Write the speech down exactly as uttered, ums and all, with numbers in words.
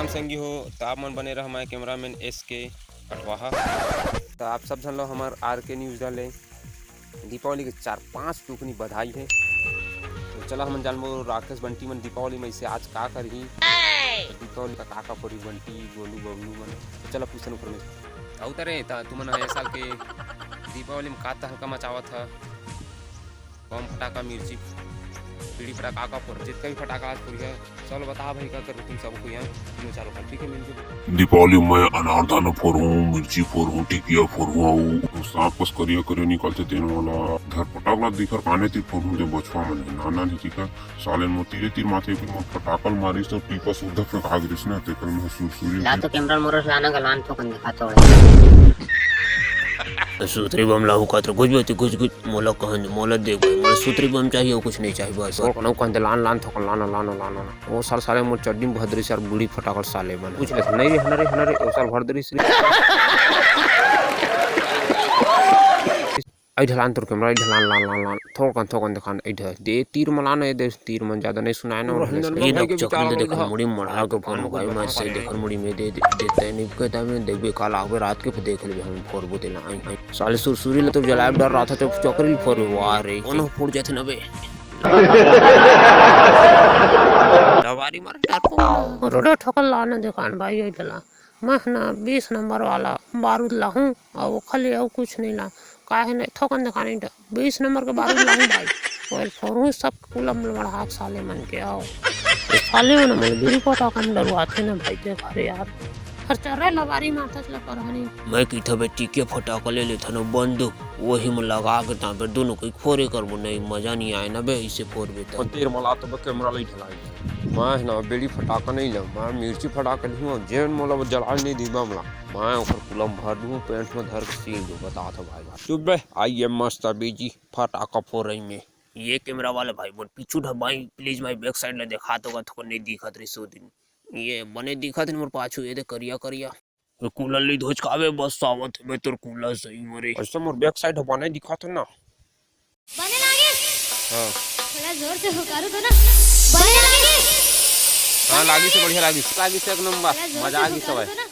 राम संगी हो, त आप मन बने रह, मैं cameraman S K कटवाहा। त आप सब झन लो हमर R K news डाले दीपावली के चार पांच टुकनी बधाई हे। त चला हमन जानबो राकेश बंटी मन दीपावली में इसे आज का करही, त दीपावली का का का फोरी बंटी गोलू बबलू मन। त चला पूछन ओकर में। अउ तरे त तुमन ह ए साल के दीपावली में का तहलका मचावत ह? बम फटाका, मिर्ची, बीड़ी फटाका, का फोर, जितना भी फटाका आज फोरिया, चलो बता भाई, का कर तुम सब को यहाँ तीनों चारों का, ठीक है, मिलके। दीपावली में अनारदाना फोरहूँ, मिर्ची फोरहूँ, टिकिया फोरहूँ, अउ सांप कस करिया करिया निकलथे तेन वाला धर फटाकला दिखर काने ती फोरहूँ दे बछवा मन हे, नाना नहीं दिखर, साले मोर तीरे तीर माथे फिर मोर फटाकल मारिस तो टीपा सुद्धा फेंका गिरिस ना, तेकर में सुरसुरी ला तो कैमरा मोर लाना गलान तो कन दिखा तो। सुतरी बम लाहू कातर गुज बती गुज गुज। मोला कहन, मोला देख भाई, मोला सुतरी बम चाहिए, अउ कुछ नहीं चाहिए बस। और कोनो कहन दे लान, लान, थोकन लान, लान, लान, लान। ओ साल साले मोर चड्डी में भद्री साल बीड़ी फटाकल साले मन। कुछ नहीं, नहीं रे, हना रे, हना रे, ओ साल भर दरी श्री। आई ढलान तोर कैमरा, आई ढलान, लान, लान, लान। थोकन, थोकन दिखान, आई ढल। दे तीर मलान, ए दे तीर मन ज्यादा नहीं सुनाए ना। ये लोग चकरी दे देखो, मुड़ी मढ़ा के फोन भाई, मैं से देखो, मुड़ी में दे, दे, देते नहीं कहता मैं, देखबे काल आवे रात के, देख लेबे हम फोर बोते ना, आई, आई। साले सुरसुरी ले तो जलाब डर रहा था, तो चकरी फोर, वाह रे, कोनो फोड़ जाते ना बे। दवारी मार डर को। रोड़ा ठोकर लाना दुकान भाई, ये डला। मैं ना बीस नंबर वाला बारूद लाहूं, अउ खाली अउ कुछ नहीं ला। काहे नहीं, थोकन दुकान ही डर। बीस नंबर के बारूद लाहूं भाई। ओए फोरू सब कुलम लड़ाक साले मन के आओ। साले मन मन बीड़ी पटाखा में डरुआथे ना भाई, देख रे यार। हर चर्रा लबारी मारता चला परहनी। मैं किथा बे टीके फटाका ले लेथन बंदूक, वही में लगा के तांबे दोनों कोई फोरे करबो, नहीं मजा नहीं आए ना बे, इसे फोरबे त। तेर मला तो बे कैमरा ले ढलाई। मैं ना बीड़ी फटाका नहीं ले, मैं मिर्ची फटाका नहीं हूँ, जेन मोला वो जला नहीं दी बमला। मैं ओकर कुलम भर दूँ, पेंट में धर के सील दूँ, बता तो भाई। चुप बे, आई ये मस्त बीजी फटाका फोर रही में। ये कैमरा वाला भाई, मोर पीछू ढबाई, please भाई, back side ले देखा तो का थोड़ा नहीं दिखत रही सो दिन। ये बने दिखत नहीं मोर पाछू, ये दे करिया करिया। ये कूलर ली धोचकावे बस सावत है, मैं तोर कूलर सही मरे। ऐसे मोर back side बने दिखत है ना। बने लागे? हाँ। थोड़ा जोर से हुकारू दो ना। बने लागे? हाँ, लागी से बढ़िया लागी। लागी से एक नंबर। थोड़ा जोर मजा से आ गई हुकारू सवाई। दो ना।